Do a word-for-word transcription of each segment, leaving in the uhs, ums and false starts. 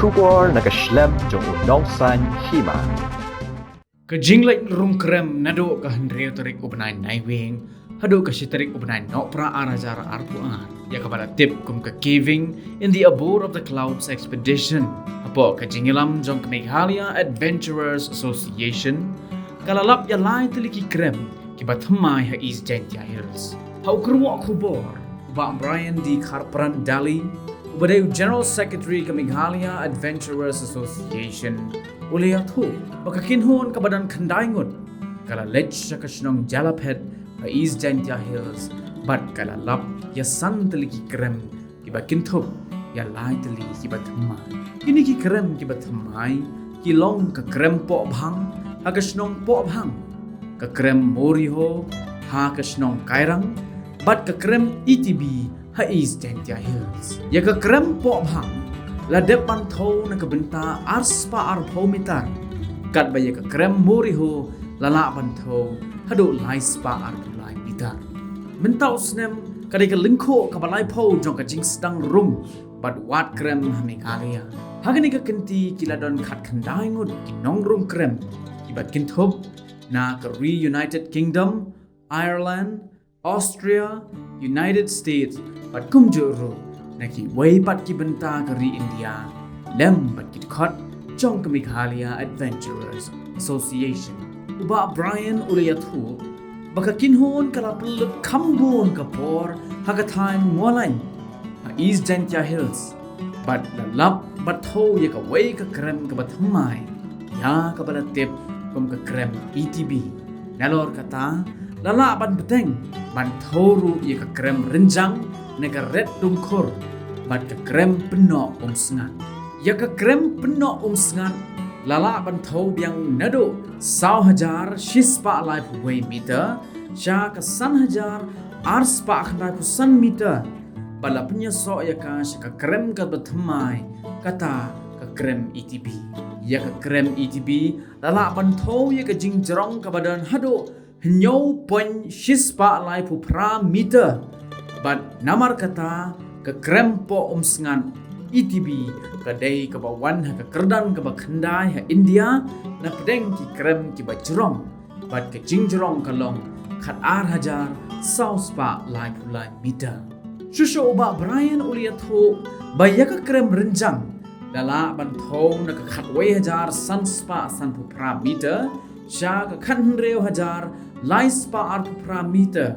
Khubor na ka shlem jong u nongsaiñ hima. Ka jingleit rung krem naduh ka hynriew tarik u bnai Naiwieng haduh ka shi tarik u bnai Nohprah ar hajar arphew ar, ïa kaba la tip kum ka Caving in the Abode of the Clouds Expedition, hapoh ka jingïalam jong ka Meghalaya Adventurers Association, ka la lap ïa lai tylli ki krem kiba thymmai ha East Jaintia Hills. Ha u kyrwoh khubor, u Bah Brian D Kharpran Dali, uba dei u General Secretary ka Meghalaya Adventurers Association, u la ïathuh ba ka kynhun kaba don khyndai ngut ka la leit sha ka shnong Jalaphet ha East Jaintia Hills bad ka la lap ïa san tylli ki krem kiba kynthup ïa lai tylli kiba thymmai. Kine ki krem kiba thymmai ki long ka krem poh bhang ha ka shnong Poh Bhang, ka krem Moriho ha ka shnong Kairang, bad ka krem E T B ha East Jaintia Hills. Ïa ka krem poh bhang la dep ban thew na ka bynta ar spah arphew mitar, katba ïa ka krem Moriho la lah ban thew haduh lai spah arphew lai mitar. Mynta u snem ka dei ka lyngkhuh kaba laiphew jong ka jingsdang rung bad wad krem ha Meghalaya. Ha kane ka kynti ki la don khatkhyndai ngut ki nongrung krem kiba kynthup na ka ri United Kingdom, Ireland, Austria, United States, bad kumjuh ruh na kiwei pat ki bynta ka ri India, lem bad ki dkhot jong ka Meghalaya Adventurers Association. U Bah Brian u la ïathuh ba ka kynhun ka la pynlut kham bun ka por ha ka thaiñ Mawlaiñ ha East Jaintia Hills bad la lap bad thew ïa kawei ka krem kaba thymmai, ïa kaba la tip kum ka krem E T B. Nalor kata, la lah ban bteng ban thew ruh ïa ka krem rynjang na ka red dungkhur bad ka krem pynnoh umsngat. Ïa ka krem pynnoh umsngat la lah ban thew biang naduh saw hajar shispah laiphew wei mitar sha ka san hajar arspah khyndaiphew san mitar, bad la pynïasoh ïa ka sha ka krem kaba thymmai, kata ka krem E T B. Ïa ka krem E T B la lah ban thew ïa ka jingjrong kaba don haduh hynñiew point shispah laiphew phra mitar. Bad namar kata, ka krem poh umsngat E T B ka dei kaba wan ha ka kyrdan kaba khyndai ha India na pdeng ki krem kiba jrong, bad ka jingjrong ka long khat ar hajar saw spah laiphew lai mitar. Shuh shuh u Bah Brian u la ïathuh ba ïa ka krem rynjang la lah ban thew na ka khatwei hajar san spah sanphew phra mitar sha ka khathynriew hajar lai spah arphew phra mitar.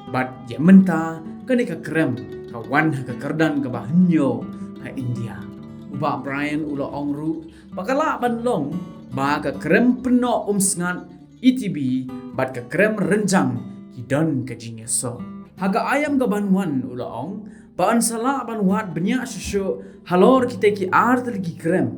Bad ïa mynta kane ka krem ka wan ha ka kyrdan kaba hynñiew ha India. U Bah Brian u la ong ruh ba ka lah ban long ba ka krem pynnoh umsngat E T B bad ka krem rynjang ki don ka jingïasoh. Ha ka aïam kaban wan u la ong ba yn sa lah ban wad bniah shuh shuh halor kita ki ar tylli ki krem,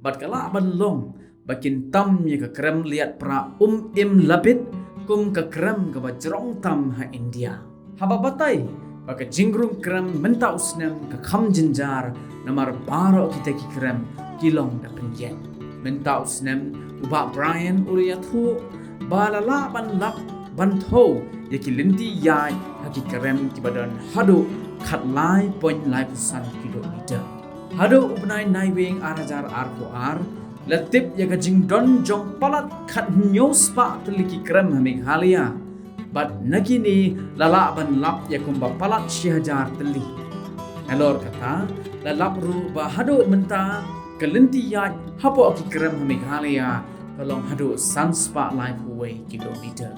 bad ka lah ban long ba kin tam ïa ka krem liat pra um im labit kum ka krem kaba jrong tam ha India. Haba batai ba ka jingrung krem mynta u snem ka kham jynjar namar baroh kita ki krem ki long da pynïeng. Mynta u snem u Bah Brian u la ïathuh ba la lah ban lap ban thew ïa ki lynti ïaid ha ki krem kiba don haduh khatlai point laiphew san kilometer. Haduh u bnai Naiwieng ar hajar arphew ar, la tip ïa ka jingdon jong palat khathynñiew spah tylli ki krem ha Meghalaya. Bad na kine la lah ban lap ïa kumba palat shi hajar tylli. Nalor kata, la lap ruh ba haduh mynta ka lynti ïaid hapoh ki krem ha Meghalaya ka long haduh san spah laiphew wei kilometer.